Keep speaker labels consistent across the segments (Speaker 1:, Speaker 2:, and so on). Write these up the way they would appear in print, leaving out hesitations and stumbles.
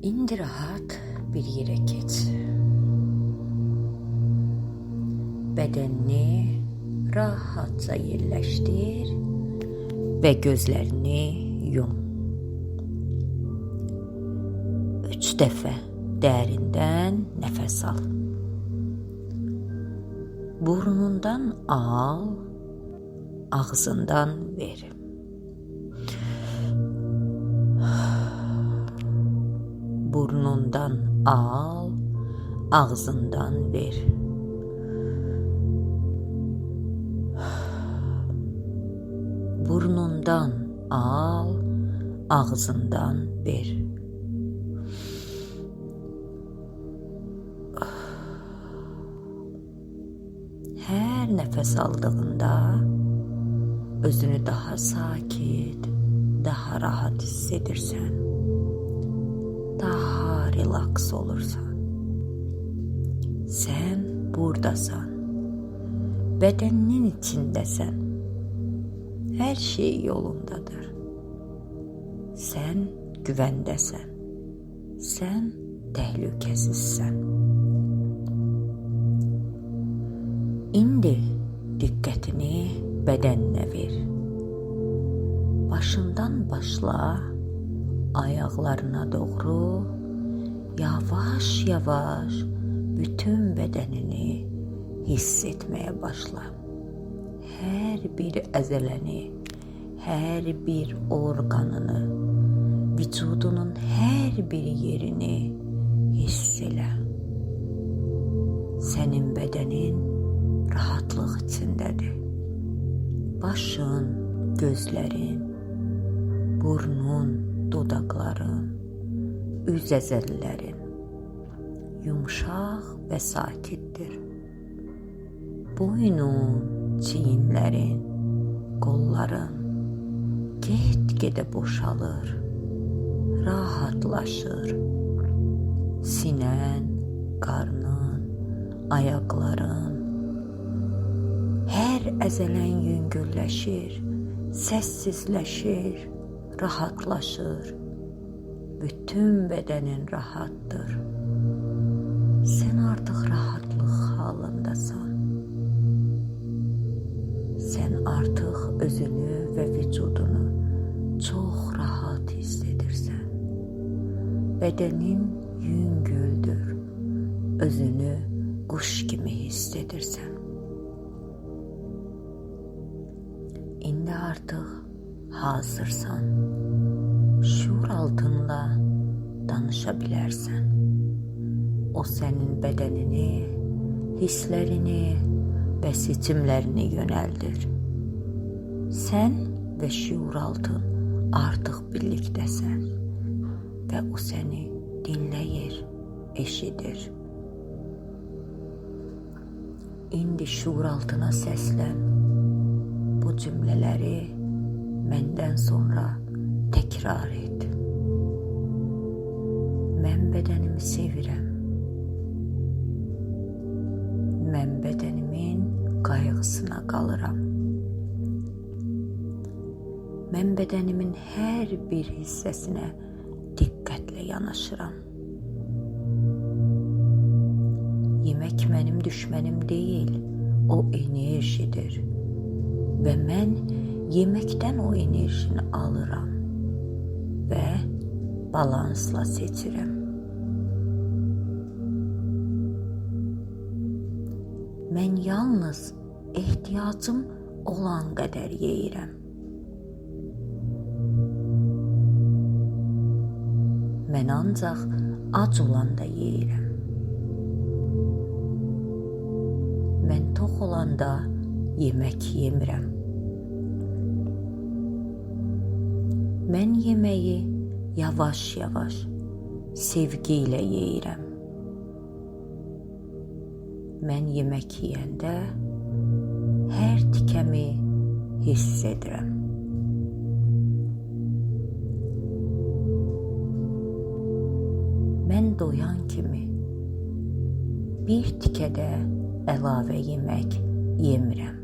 Speaker 1: İndi rahat bir yerə keç. Bədənini rahatca yerləşdir və gözlərini yum. 3 dəfə dərindən nəfəs al. Burnundan al, ağzından ver. Burnundan al, ağzından ver. Burnundan al, ağzından ver. Hər nəfəs aldığında özünü daha sakit, daha rahat hiss edirsən. Daha relaks olursan. Sən buradasan. Bədəninin içindəsən. Hər şey yolundadır. Sən güvəndəsən. Sən təhlükəsizsən. İndi diqqətini bədəninə ver. Başından başla, ayaqlarına doğru yavaş-yavaş bütün bədənini hiss etməyə başla. Hər bir əzələni, hər bir orqanını, vücudunun hər bir yerini hiss elə. Sənin bədənin rahatlıq içindədir. Başın, gözlərin, burnun, dodaqların, üz əzələlərin yumşaq və sakitdir. Boynun, çiyinlərin, qolların get-gedə boşalır, rahatlaşır. Sinən, qarnın, ayaqların, hər əzələn yüngülləşir, səssizləşir, rahatlaşır. Bütün bədənin rahatdır. Sən artıq rahatlıq halındasan. Sən artıq özünü və vücudunu çox rahat hiss edirsən. Bədənin yüngüldür. Özünü quş kimi hiss edirsən. İndi artıq hazırsan. Şuur altında danışa bilərsən. O sənin bədənini, hisslərini və seçimlərini yönəldir. Sən və şuuraltın artıq birlikdəsən və o səni dinləyir, eşidir. İndi şuuraltına səslən. Bu cümlələri məndən sonra təkrar et. Mən bədənimi sevirəm. Mən bədənimin qayğısına qalıram. Mən bədənimin hər bir hissəsinə diqqətlə yanaşıram. Yemək mənim düşmənim deyil, o enerjidir. Və mən yeməkdən o enerjini alıram və balansla seçirəm. Mən yalnız ehtiyacım olan qədər yeyirəm. Mən ancaq ac olanda yeyirəm. Mən tox olanda yemək yemirəm. Mən yeməyi yavaş-yavaş, sevgi ilə yeyirəm. Mən yemək yeyəndə hər tikəmi hiss edirəm. Mən doyan kimi bir tikə də əlavə yemək yemirəm.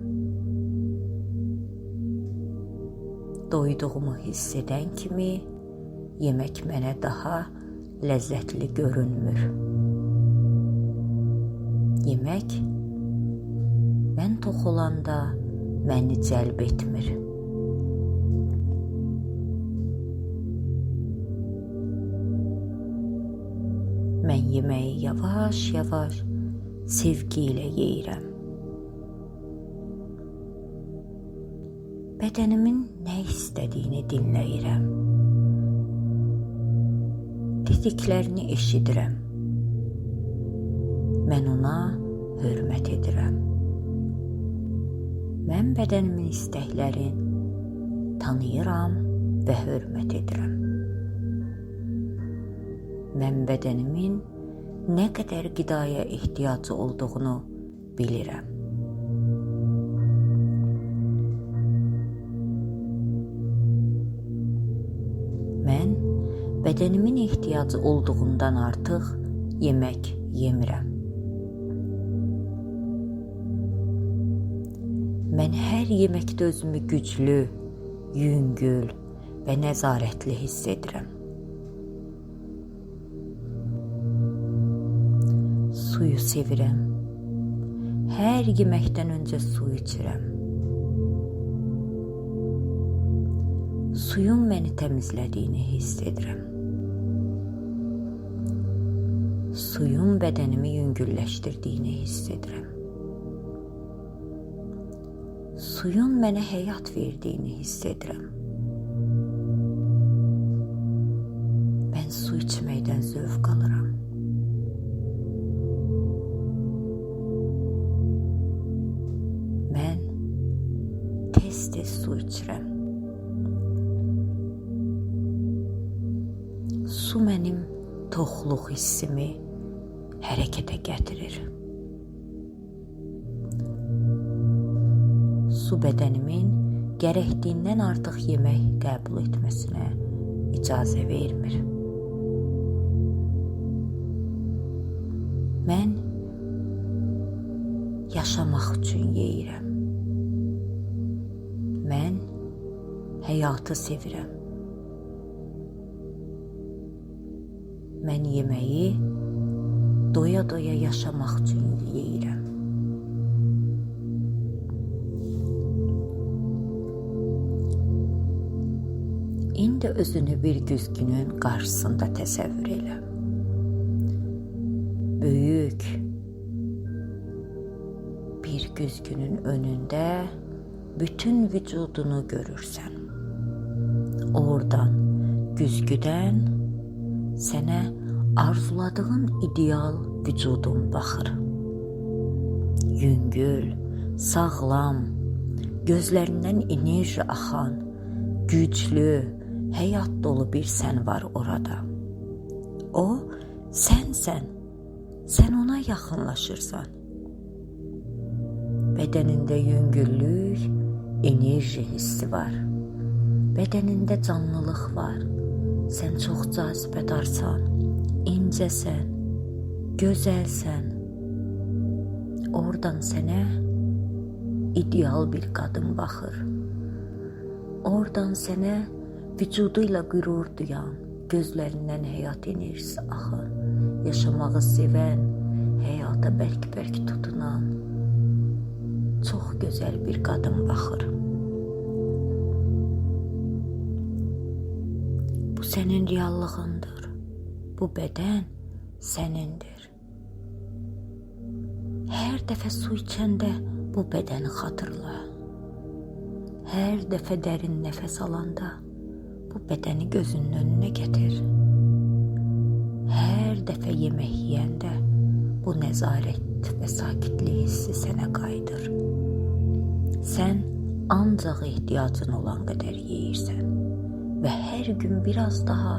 Speaker 1: Doyduğumu hiss edən kimi yemək mənə daha ləzzətli görünmür. Yemək mən tox olanda məni cəlb etmir. Mən yeməyi yavaş-yavaş sevgi ilə yeyirəm. Bədənimin nə istədiyini dinləyirəm. Dediklərini eşidirəm. Mən ona hörmət edirəm. Mən bədənimin istəklərini tanıyıram və hörmət edirəm. Mən bədənimin nə qədər qidaya ehtiyacı olduğunu bilirəm. Mən bədənimin ehtiyacı olduğundan artıq yemək yemirəm. Mən hər yeməkdə özümü güclü, yüngül və nəzarətli hiss edirəm. Suyu sevirəm. Hər yeməkdən öncə su içirəm. Suyun məni təmizlədiyini hiss edirəm. Suyun bədənimi yüngülləşdirdiyini hiss edirəm. Suyun mənə həyat verdiyini hiss edirəm. Mən su içməkdən zövq alıram. Mən tez-tez su içirəm. Su mənim toxluq hissimi hərəkətə gətirir. Su bədənimin gərəkdiyindən artıq yemək qəbul etməsinə icazə vermir. Mən yaşamaq üçün yeyirəm. Mən həyatı sevirəm. Mən yeməyi doya-doya yaşamaq üçün yeyirəm. İndi özünü bir güzgünün qarşısında təsəvvür elə. Böyük bir güzgünün önündə bütün vücudunu görürsən. Oradan, güzgüdən sənə arzuladığın ideal vücudun baxır. Yüngül, sağlam, gözlərindən enerji axan, güclü, həyat dolu bir sən var orada. O, sənsən. Sən ona yaxınlaşırsan. Bədənində yüngüllük, enerji hissi var. Bədənində canlılıq var. Sən çox cazibədarsan, incəsən, gözəlsən. Oradan sənə ideal bir qadın baxır. Oradan sənə vücudu ilə qürur duyan, gözlərindən həyat enerjisi axan, yaşamağı sevən, həyata bərk-bərk tutunan çox gözəl bir qadın baxır. Bu sənin reallığındır. Bu bədən sənindir. Hər dəfə su içəndə bu bədəni xatırla. Hər dəfə dərin nəfəs alanda bu bədəni gözünün önünə gətir. Hər dəfə yemək yeyəndə bu nəzarət və sakitlik hissi sənə qayıdır. Sən ancaq ehtiyacın olan qədər yeyirsən və hər gün biraz daha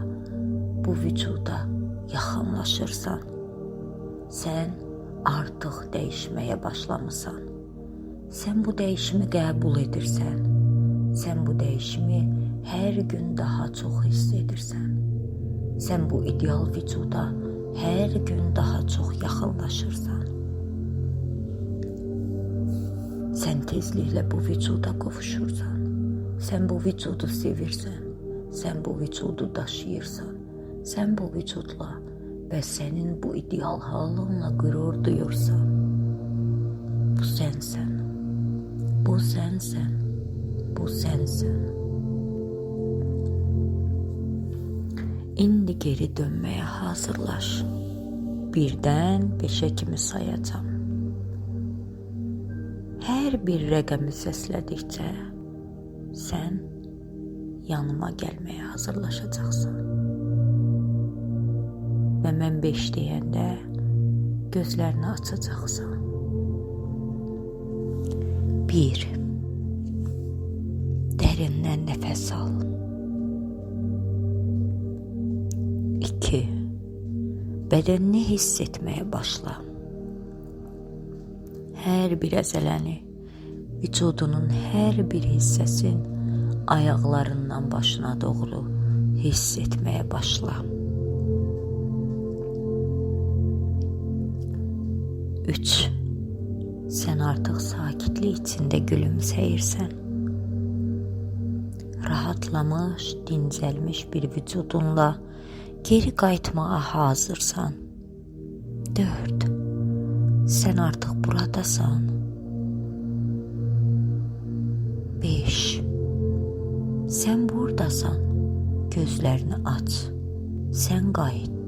Speaker 1: bu vücuda yaxınlaşırsan. Sən artıq dəyişməyə başlamısan. Sən bu dəyişimi qəbul edirsən. Sən bu dəyişimi hər gün daha çox hiss edirsən. Sən bu ideal vücuda hər gün daha çox yaxınlaşırsan. Sən tezliklə bu vücuda qovuşursan. Sən bu vücudu sevirsən. Sən bu vücudu daşıyırsan. Sən bu vücudla və sənin bu ideal halınla qürur duyursan. Bu sənsən. Bu sənsən. Bu sənsən. İndi geri dönməyə hazırlaş. 1-dən 5-ə kimi sayacağam. Hər bir rəqəmi səslədikcə sən yanıma gəlməyə hazırlaşacaqsan. Və mən 5 deyəndə gözlərini açacaqsan. 1. Dərindən nəfəs al. 2. Bədənini hiss etməyə başla. Hər bir əzələni, vücudunun hər bir hissəsini ayaqlarından başına doğru hiss etməyə başla. 3. Sən artıq sakitlik içində gülümsəyirsən. Rahatlamış, dincəlmiş bir vücudunla geri qayıtmağa hazırsan. 4. Sən artıq buradasan. 5. Sən buradasan. Gözlərini aç. Sən qayıtdın.